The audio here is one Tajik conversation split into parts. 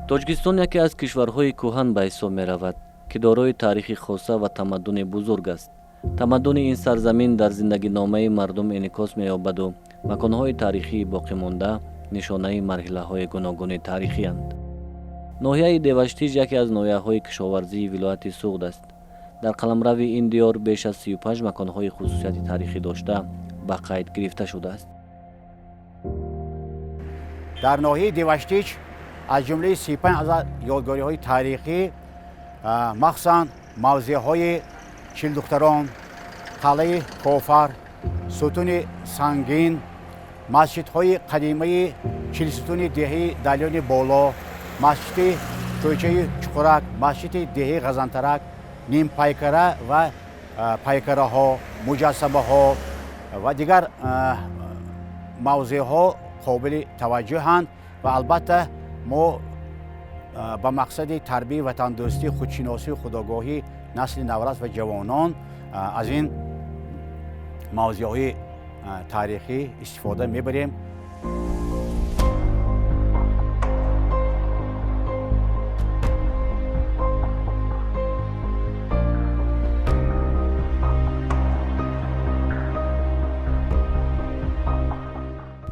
Тоҷикистон яке аз кишварҳои кӯҳан ба ҳисоб меравад, ки дорои таърихи хоса ва тамаддуни бузург аст. Тамаддуни ин сарзамин дар зиндагиномаи мардум инъикос меёбаду маконҳои таърихии боқимонда нишонаи марҳилаҳои гуногуни таърихиянд. Ноҳияи Деваштич яке аз ноҳияҳои кишоварзии вилояти Суғд аст. Дар қаламрави ин диёр беш аз 35 маконҳои хусусияти таърихӣ дошта ба қайд гирифта шудааст. Дар ноҳияи Деваштич аз ҷумлаи 35 адад ёдгориҳои таърихӣ, махсусан мавзеъҳои Чилдухтарон, қалъаи Кофар, Сутуни Сангин, масҷидҳои қадимаи Чилсутуни деҳаи Далёни Боло, масҷиди кӯчаи Чуқурак, масҷиди деҳаи Ғазантарак, нимпайкара ва пайкараҳо, муҷассамаҳо ва дигар мавзеъҳо қобили таваҷҷӯҳанд. Ва албатта мо ба мақсади тарбияи ватандӯстӣ, худшиносию худогоҳӣ насли наврас ва ҷавонон аз ин мавзеъҳои таърихӣ истифода мебарем.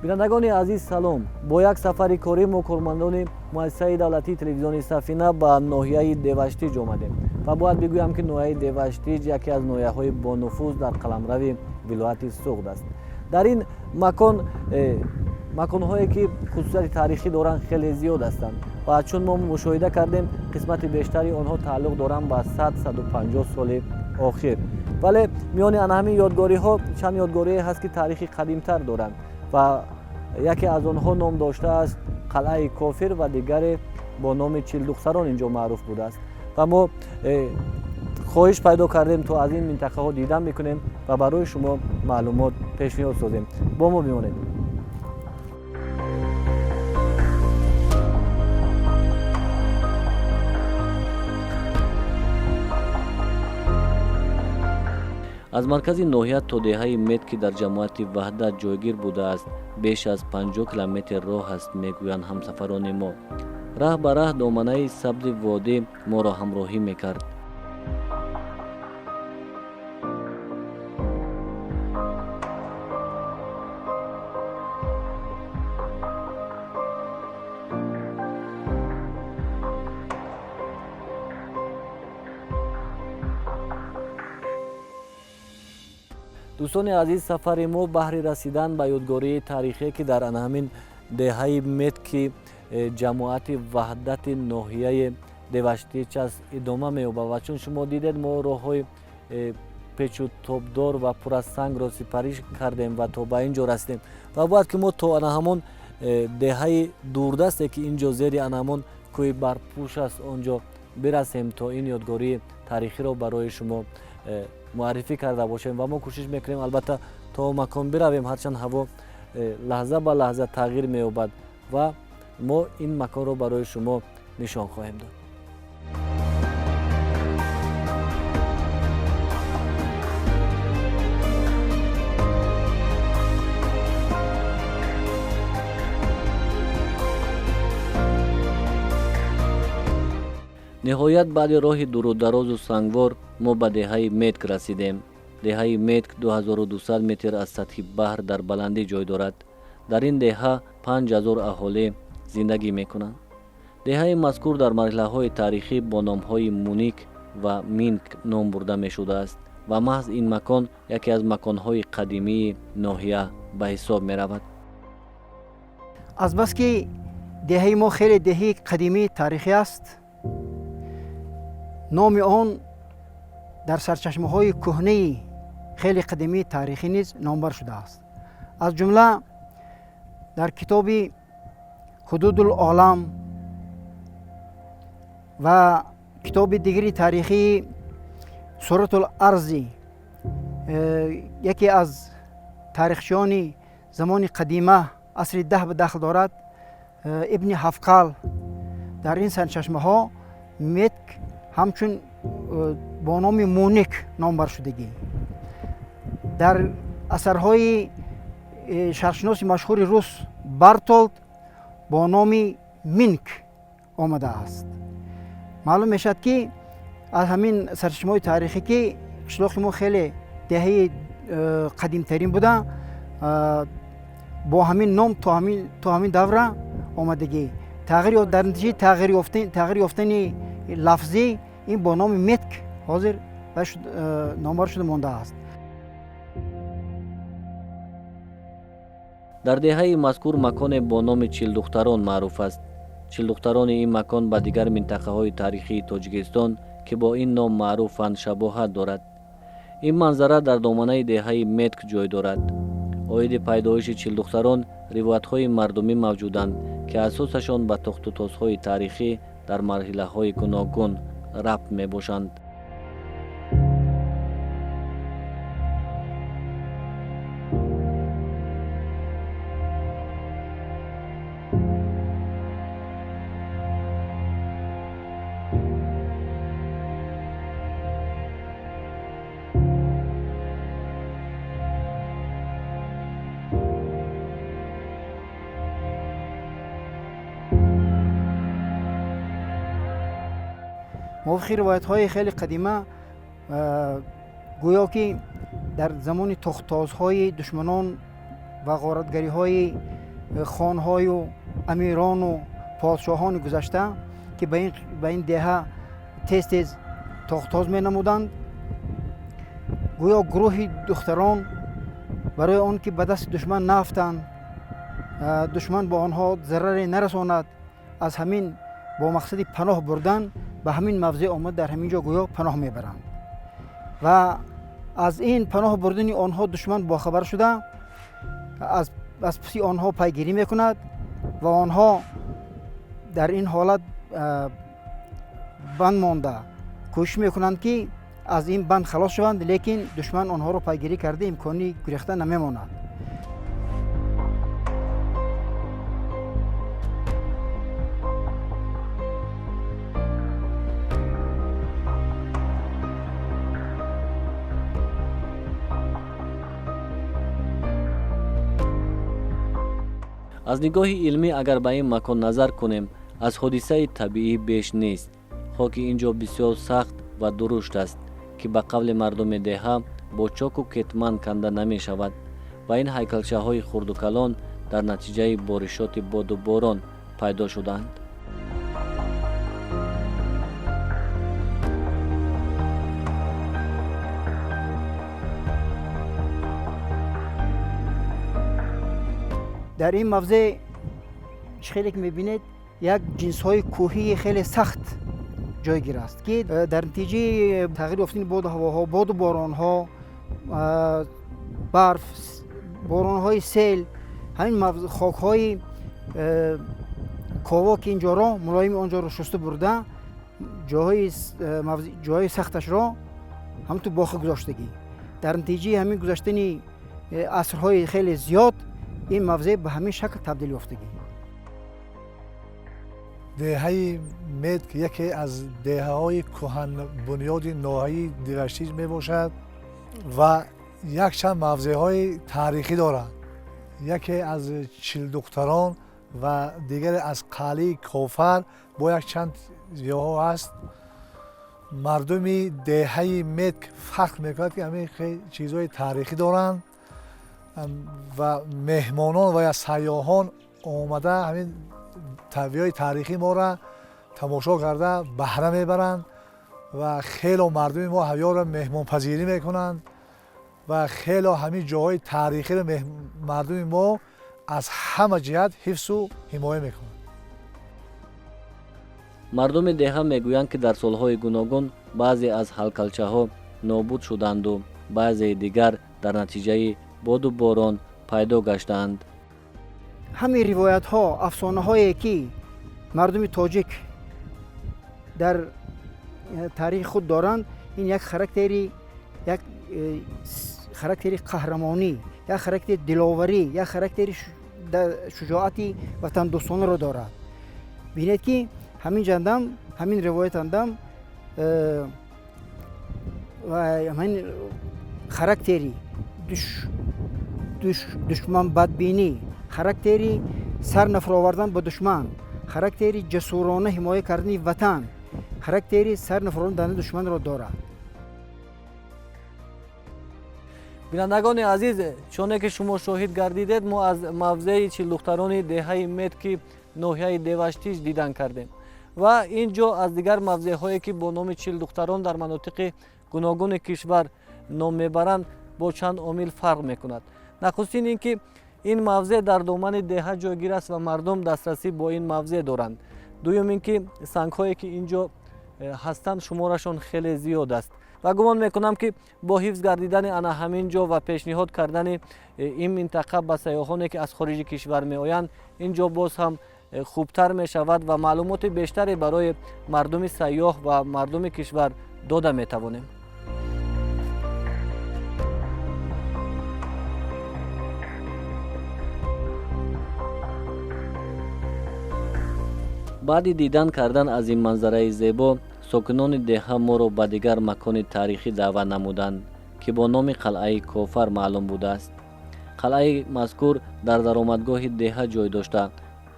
Бинандагони азиз, салом! Бо як сафари корӣ мо, кормандони муассисаи давлатии телевизиони Сафина, ба ноҳияи Деваштиҷ омадем. Ва бояд бигӯям, ки ноҳияи Деваштиҷ яке аз ноҳияҳои бонуфуз дар қаламрави вилояти Суғд аст. Дар ин макон маконҳое, ки хусусияти таърихӣ доранд, хеле зиёд ҳастанд ва чун мо мушоҳида кардем, қисмати бештари онҳо тааллуқ доранд ба 100-150 соли охир. Вале миёни ана ҳамин ёдгориҳо чанд ёдгорие ҳаст, ки таърихи қадимтар доранд ва яке аз онҳо ном доштааст Қалъаи Кофир ва дигаре бо номи Чилдухтарон инҷо маъруф будааст. Ва мо хоҳиш пайдо кардем, то аз ин минтақаҳо дидан мекунем ва барои шумо маълумот пешниҳод созем. Бо мо бимонед. Аз маркази ноҳия то деҳаи Мет, ки дар ҷамоати Ваҳдат ҷойгир будааст, беш аз 50 километр роҳ аст, мегӯянд ҳамсафарони мо. Раҳ ба раҳ доманаи сабзи водӣ моро ҳамроҳӣ мекард. Дӯстони азиз, сафари мо баҳри расидан ба ёдгории таърихие, ки дар ана ҳамин деҳаи Мет, ки ҷамоати Ваҳдати ноҳияи Деваштич аст, идома меёбад. Ва чун шумо дидед, мо роҳҳои печу тобдор ва пур аз сангро сипарӣ кардем ва то ба ин ҷо расидем. Ва бояд ки мо то ана ҳамон деҳаи дурдасте, ки ин ҷо зери ана ҳамон кӯҳи барфпӯш аст, он ҷо бирасем, то ин ёдгории таърихиро барои шумо муаррифӣ карда бошем. Ва мо кӯшиш мекунем, албатта, то макон биравем, ҳарчанд ҳаво лаҳза ба лаҳза тағйир меёбад, ва мо ин маконро барои шумо нишон хоҳем дод. Ниҳоят, баъди роҳи дурударозу сангвор мо ба деҳаи Метк расидем. Деҳаи Метк 2200 метр аз сатҳи баҳр дар баландӣ ҷой дорад. Дар ин деҳа 5000 аҳолӣ зиндагӣ мекунанд. Деҳаи мазкур дар марҳилаҳои таърихӣ бо номҳои Муник ва Минк ном бурда мешудааст ва маҳз ин макон яке аз маконҳои қадимии ноҳия ба ҳисоб меравад. Азбаски деҳаи мо хеле деҳаи қадимии таърихӣ аст, номи он дар сарчашмаҳои кӯҳнаи хеле қадимии таърихӣ низ номбар шудааст. Аз ҷумла дар китоби Ҳудудул олам ва китоби дигари таърихии Суратул арзи яке аз таърихчиёни замони қадима, асри 10 ба дахл дорад, Ибни Ҳавқал, дар ин сарчашмаҳо Метк ҳамчун бо номи Муник номбар шудагӣ. Дар асарҳои шарқшиноси машҳури рус Бартолд бо номи Минк омадааст. Маълум мешавад, ки аз ҳамин сарчашмаҳои таърихӣ, ки қишлоқи мо хеле деҳаи қадимтарин буда, бо ҳамин ном то ҳамин давра омадагӣ. Дар натиҷаи тағйир ёфтани лафзӣ ин бо номи Метк ҳозир номбар шуда мондааст. Дар деҳаи мазкур маконе бо номи Чилдухтарон маъруф аст. Чилдухтарони ин макон ба дигар минтақаҳои таърихии Тоҷикистон, ки бо ин ном маъруфанд, шабоҳат дорад. Ин манзара дар доманаи деҳаи Метк ҷой дорад. Оиди пайдоиши Чилдухтарон ривоятҳои мардумӣ мавҷуданд, ки асосашон ба тохтутозҳои таърихӣ дар марҳилаҳои гуногун рабт мебошанд. Мувофиқи ривоятҳои хеле қадима, гӯё ки дар замони тохтозҳои душманон ва ғоратгариҳои хонҳою амирону подшоҳони гузашта, ки ба ин деҳа тез тез тохтоз менамуданд, гӯё гурӯҳи духтарон барои он ки ба дасти душман наафтанд, душман бо онҳо зараре нарасонад, аз ҳамин бо мақсади паноҳ бурдан ба ҳамин мавзеъ омад, дар ҳамин ҷо гӯё паноҳ мебаранд ва аз ин паноҳ бурдани онҳо душман бохабар шуда, аз паси онҳо пайгирӣ мекунад ва онҳо дар ин ҳолат банд монда кӯшиш мекунанд, ки аз ин банд халос шаванд, лекин душман онҳоро пайгирӣ карда, имкони гурехта намемонад. Аз нигоҳи илмӣ агар ба ин макон назар кунем, аз ҳодисаи табиӣ беш нест. Хоки ин ҷо бисёр сахт ва дурушт аст, ки ба қавли мардуми деҳа бо чоку кетман канда намешавад ва ин ҳайкалчаҳои хурду калон дар натиҷаи боришоти боду борон пайдо шуданд. Дар ин мавзеъ, чӣ хеле ки мебинед, як ҷинсҳои кӯҳии хеле сахт ҷойгир аст, ки дар натиҷаи тағйир ёфтани боду ҳавоҳо, боду боронҳо, барф, боронҳои сел, ҳамин хокҳои ково, ки инҷоро мулоими онҷоро шуста бурда, ҷоҳои сахташро ҳамту боқӣ гузоштагӣ. Дар натиҷаи ҳамин гузаштани асрҳои хеле зиёд ин мавзеъ ба ҳамин шакл табдил ёфтагӣ. Деҳаи Метк яке аз деҳаҳои кӯҳанбунёди ноҳияи Деваштич мебошад ва якчанд мавзеъҳои таърихӣ дорад. Яке аз Чилдухтарон ва дигаре аз Қалъаи Кофар бо якчанд ҷоҳо аст. Мардуми деҳаи Метк фахр мекунад, ки ҳамин чизҳои таърихӣ доранд ва меҳмонон ва я сайёҳон омада ҳамин табиҳои таърихии моро тамошо карда баҳра мебаранд ва хело мардуми мо ҳавёро меҳмонпазирӣ мекунанд ва хело ҳамин ҷоҳои таърихиро мардуми мо аз ҳама ҷиҳат ҳифзу ҳимоя мекунанд. Мардуми деҳа мегӯянд, ки дар солҳои гуногун баъзе аз ҳалкалчаҳо нобуд шуданду баъзеи дигар дар натиҷаи боду борон пайдо гаштаанд. Ҳамин ривоятҳо, афсонаҳое, ки мардуми тоҷик дар таърихи худ доранд, ин як характери, як характери қаҳрамонӣ, як характери диловарӣ, як характери шуҷоати ватандӯстонаро дорад. Бинед, ки ҳамин ҷандам, ҳамин ривоятандам ҳамин характери душман бадбинӣ, характери сар нафаровардан ба душман, Характери ҷасурона ҳимоя кардани ватан, характери сар нафарондани душманро дорад. Бинандагони азиз, чуне ки шумо шоҳид гардидед, мо аз мавзеи чилдухтарони деҳаи Мед, ки ноҳияи Деваштич, дидан кардем ва ин ҷо аз дигар мавзеъҳое, ки бо номи чилдухтарон дар манотиқи гуногуни кишвар ном мебаранд, бо чанд омил фарқ мекунад. Нахустин ин ки ин мавзеъ дар домани деҳа ҷойгир аст ва мардум дастрасӣ бо ин мавзеъ доранд. Дуюм ин ки сангҳое, ки ин ҷо ҳастанд, шуморашон хеле зиёд аст ва гумон мекунам, ки бо ҳифз гардидани ана ҳамин ҷо ва пешниҳод кардани ин минтақа ба сайёҳоне, ки аз хориҷи кишвар меоянд, ин ҷо боз ҳам хубтар мешавад ва маълумоти бештаре барои мардуми сайёҳ ва мардуми кишвар дода метавонем. Баъди дидан кардан аз ин манзараи зебо, сокинони деҳа моро ба дигар макони таърихӣ даъват намуданд, ки бо номи қалъаи Кофар маълум будааст. Қалъаи мазкур дар даромадгоҳи деҳа ҷой дошта,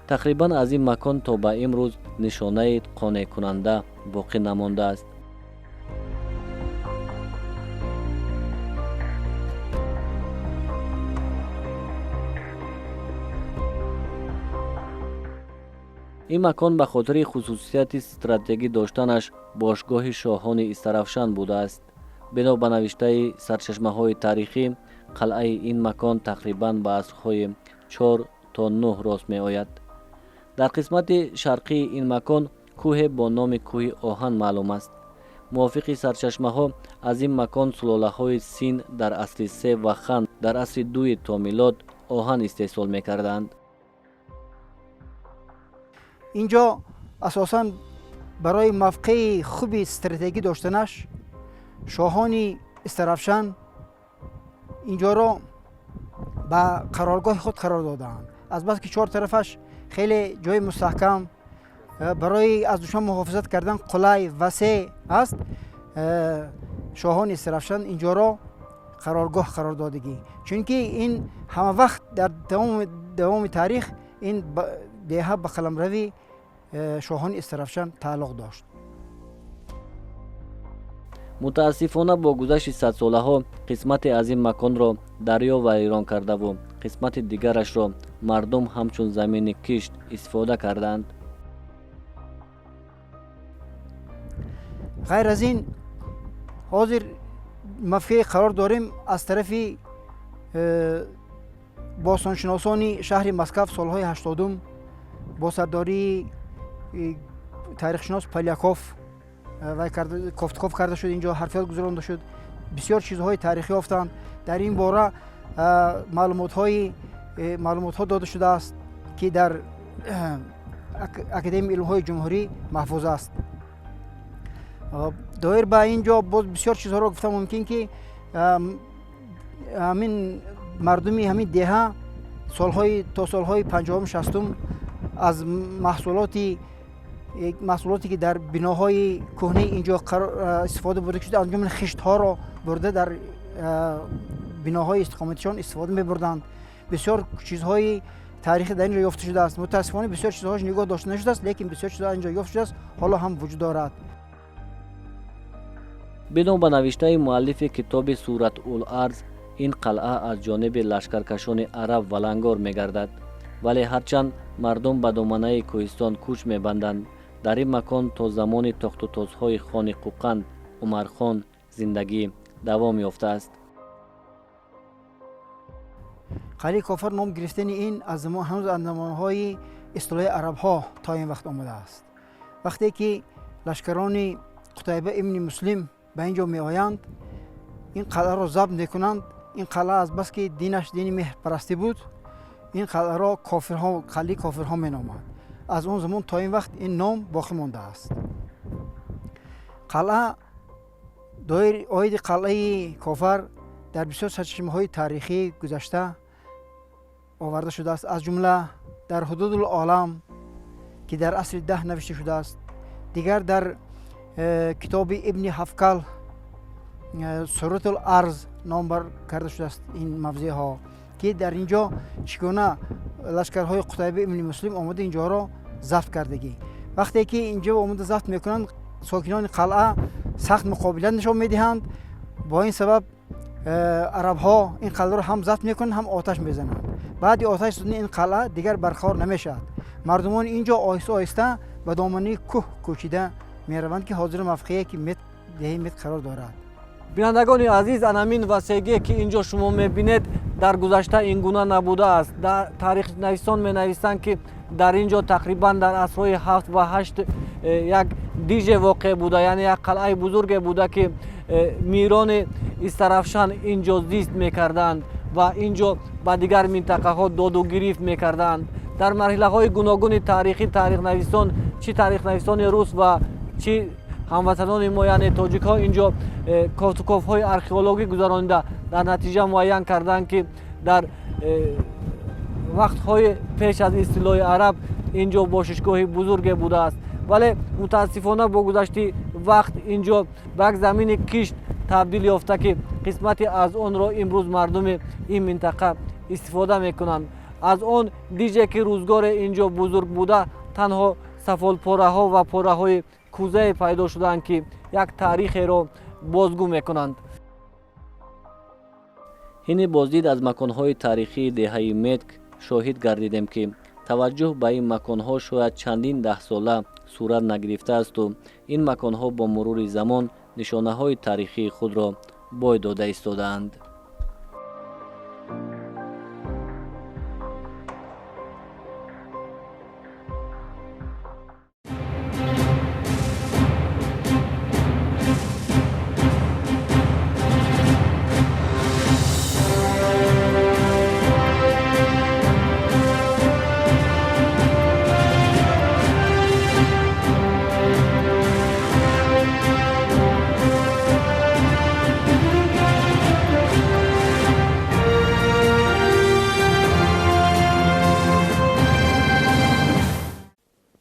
тақрибан аз ин макон то ба имрӯз нишонаи қонеъкунанда боқӣ намондааст. Ин макон ба хотири хусусияти стратегӣ доштанаш бошгоҳи шоҳони Истаравшан будааст. Бино ба навиштаи сарчашмаҳои таърихӣ, қалъаи ин макон тақрибан ба асрҳои 4 то 9 рост меояд. Дар қисмати шарқии ин макон кӯҳе бо номи кӯҳи оҳан маълум аст. Мувофиқи сарчашмаҳо, аз ин макон сулолаҳои Син дар асри се ва Хан дар асри дуи то милод оҳан истеҳсол мекарданд. Инҷо асосан барои мавқеи хуби стратегӣ доштанаш шоҳони Истаравшан инҷоро ба қароргоҳи худ қарор додаанд. Азбаски чор тарафаш хеле ҷои мустаҳкам, барои аз душман муҳофизат кардан қулай, васеъ аст, шоҳони Истаравшан инҷоро қароргоҳ қарор додагӣ, чунки ин ҳама вақт дар давоми таърих ин деҳа ба қаламрави шоҳони Истаравшан тааллуқ дошт. Мутаассифона, бо гузашти садсолаҳо қисмате аз ин маконро дарё вайрон кардаву қисмати дигарашро мардум ҳамчун замини кишт истифода карданд. Ғайр аз ин, ҳозир мавқее қарор дорем, аз тарафи бостоншиносони шаҳри Москав солҳои 80-ум бо сардории таърихшинос Поляков кофтуков карда шуд. Инҷо ҳарфиёт гузаронда шуд, бисёр чизҳои таърихӣ ёфтанд. Дар ин бора маълумотҳо дода шудааст, ки дар Академияи илмҳои ҷумҳурӣ маҳфуз аст. Доир ба ин ҷо боз бисёр чизҳоро гуфта мумкин, ки ҳамин мардуми ҳамин деҳа солҳои то солҳои 50-ум, 60-ум аз маҳсулоте, ки дар биноҳои кӯҳнаи инҷо истифода бурда шуда, аз ҷумла хиштҳоро бурда дар биноҳои истиқоматишон истифода мебурданд. Бисёр чизҳои таърихӣ дар инҷо ёфта шудааст. Мутаассифона, бисёр чизҳош нигоҳ дошта нашудааст, лекин бисёр чизҳо инҷо ёфт шудааст, ҳоло ҳам вуҷуд дорад. Бино ба навиштаи муаллифи китоби Суратул-арз, ин қалъа аз ҷониби лашкаркашони араб валангор мегардад, вале ҳарчанд мардум ба доманаи кӯҳистон кӯч мебанданд, дар ин макон то замони тохтутозҳои хони Қӯқанд Умархон зиндагӣ давом ёфтааст. Қалъаи Кофар ном гирифтани ин аз ҳанӯз аз замонҳои истилои арабҳо то ин вақт омадааст. Вақте ки лашкарони Қутайба ибни Муслим ба ин ҷо меоянд, ин қалъаро забт мекунанд. Ин қалъа азбаски динаш дини меҳрпарастӣ буд, ин қалъаро кофирҳо, қалъаи кофирҳо меноманд. Аз он замон то ин вақт ин ном боқӣ мондааст. Қалъа доир оиди қалъаи Кофар дар бисёр сарчашмаҳои таърихӣ гузашта оварда шудааст, аз ҷумла дар Ҳудудул олам, ки дар асри 10 навишта шудааст, дигар дар китоби Ибни Ҳавқал Суратул арз номбар карда шудааст ин мавзеъҳо, ки дар ин ҷо чӣ гуна лашкарҳои Қутайба ибни Муслим омада инҷоро Зафт кардагӣ. Вақте ки инҷо омада зафт мекунанд, сокинони қалъа сахт муқобилат нишон медиҳанд. Бо ин сабаб арабҳо ин қалъаро ҳам зафт мекунанд, ҳам оташ мезананд. Баъди оташ задани ин қалъа дигар барқарор намешавад. Мардумони ин ҷо оҳиста оҳиста ба доманаи кӯҳ кӯчида мераванд, ки ҳозир мавқее ки Мет, деҳаи Мет қарор дорад. Бинандагони азиз, анамин васегие ки ин ҷо шумо мебинед, дар гузашта ин гуна набудааст. Таърихнависон менависанд, ки дар ин ҷо тақрибан дар асрҳои ҳафт ва ҳашт як диже воқеъ буда, яъне як қалъаи бузурге буда, ки мирони Истарафшан ин ҷо зист мекарданд ва ин ҷо ба дигар минтақаҳо доду гирифт мекарданд. Дар марҳилаҳои гуногуни таърихӣ таърихнависон, чӣ таърихнависони рус ва чӣ ҳамватанони мо, яъне тоҷикҳо, ин ҷо кофтуковҳои археологӣ гузаронида, дар натиҷа муайян карданд, ки дар вақтҳои пеш аз истилои араб ин ҷо бошишгоҳи бузурге будааст. Вале мутаассифона, бо гузашти вақт ин ҷо ба як замини кишт табдил ёфта, ки қисмате аз онро имрӯз мардуми ин минтақа истифода мекунанд. Аз он диже ки рӯзгоре ин ҷо бузург буда, танҳо сафолпораҳо ва пораҳои кӯзае пайдо шудаанд, ки як таърихеро бозгӯ мекунанд. Ҳини боздид аз маконҳои таърихии деҳаи Метк шоҳид гардидем, ки таваҷҷӯҳ ба ин маконҳо шояд чандин даҳсола сурат нагирифтаасту ин маконҳо бо мурури замон нишонаҳои таърихии худро бой дода истодаанд.